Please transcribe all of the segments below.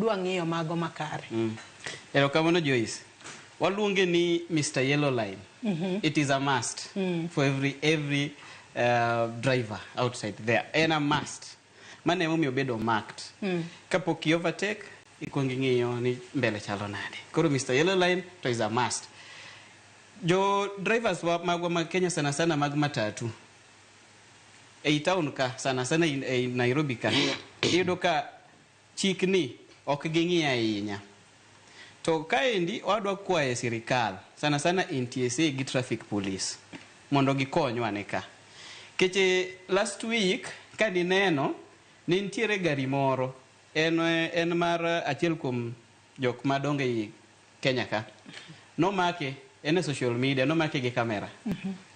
dwa ng'iyo mago makare. Erokamano, Joyce. Waluonge ni Mr. Yellow Line. It is a must for every driver outside there. En a must. Mano emomiyo obedo marked. Kapok i overtake, ikuongo ing'iyo ni mbele chalo nade. Koro Mr. Yellow Line to is a must. Jo drivers wa magwa mag Kenya, sana sana mag matatu, ei town ka, sana sana ei Nairobi ka, iyudo ka chikni ok ging'i ahinya. To kaendi wadwa kwaye sirikal, sana sana NTSA gi traffic police, mondo gikonywa ne ka. Keche last week ka nineno ne nitiere gari moro, en mar achiel kuom jok madongo ei Kenya ka. Nomake en e social media, nomake gi kamera.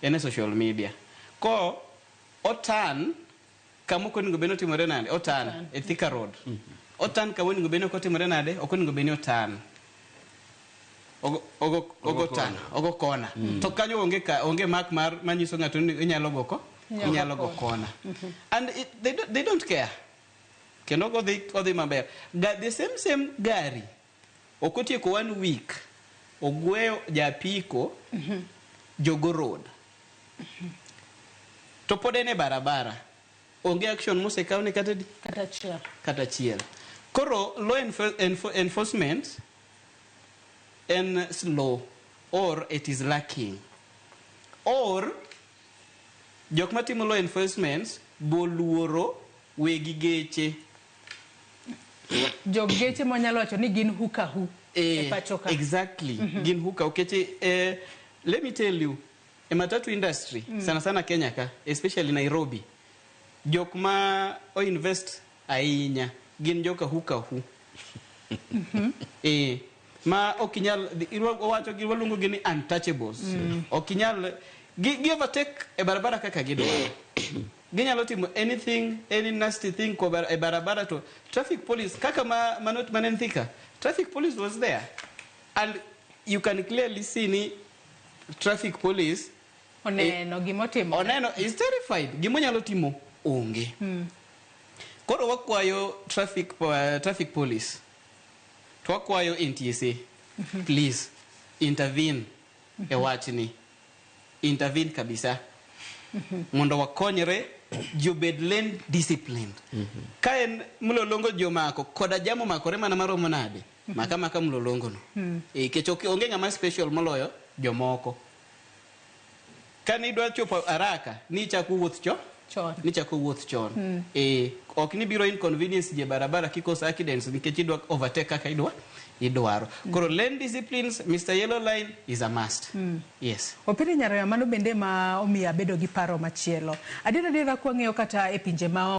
En e social media. Ko otan kama ok onego bed ni otimore nade? Otan e Thika Road. Otan kama onego bed ni ok otimore nade? Ok onego bed ni otan. Ogo tan, ogo kona. To kanyo onge ka onge mark mar manyiso ng'ato ni inyalo go ko, inyalo go kona. And they don't care. Kendo odhi maber. The same gari ok otieko one week ogweyo japiko Jogo Road. To pod en e barabara. Onge action mosekaw ne kata di? Kata achiel. Kata achiel. Koro law enforcement en slow or it is lacking. Or jok matimo law enforcement boluoro wegi geche. Jog geche mwanyalo wacho ni gin hukahu e pacho ka. Exactly. Gin huka okeche. Let me tell you, e matatu industry, sana sana Kenya ka, especially Nairobi, jok ma o invest ahinya gin joka huka hu. Ma ok inyal wacho gi waluongo gi ni untouchables. Ok inyal gi overtake e barabara kaka gidwaro. Ginyalo timo anything, any nasty thing ko e barabara to traffic police kaka ma manot manen Thika, traffic police was there. And you can clearly see ni traffic police oneno gimotimore. Oneno, is terrified. Gimonyalo timo onge. Koro wakwayo traffic police to wakwayo NTSA, please intervene e wachni, intervene kabisa mondo wakonyre ji obed lane disciplined. Ka en mlolongo ji omako koda jam omakore mana maromo nade, maka maka mlolongo no. Nikech onge ng'ama special moloyo jomoko. Ka nidwa chopo haraka ni ichako wuoth cho chon. Nichako wuoth chon. Ok ni biro inconvenience ji e barabara kikoso accidents nikech idwa overtake kaka idwaro. Koro lane disciplines, Mr. Yellow Line is a must. Yes. Opiri Nyaroya, mano bende ma omiyo abedo gi paro machielo. Adier adiera kwang'iyo kata e pinje ma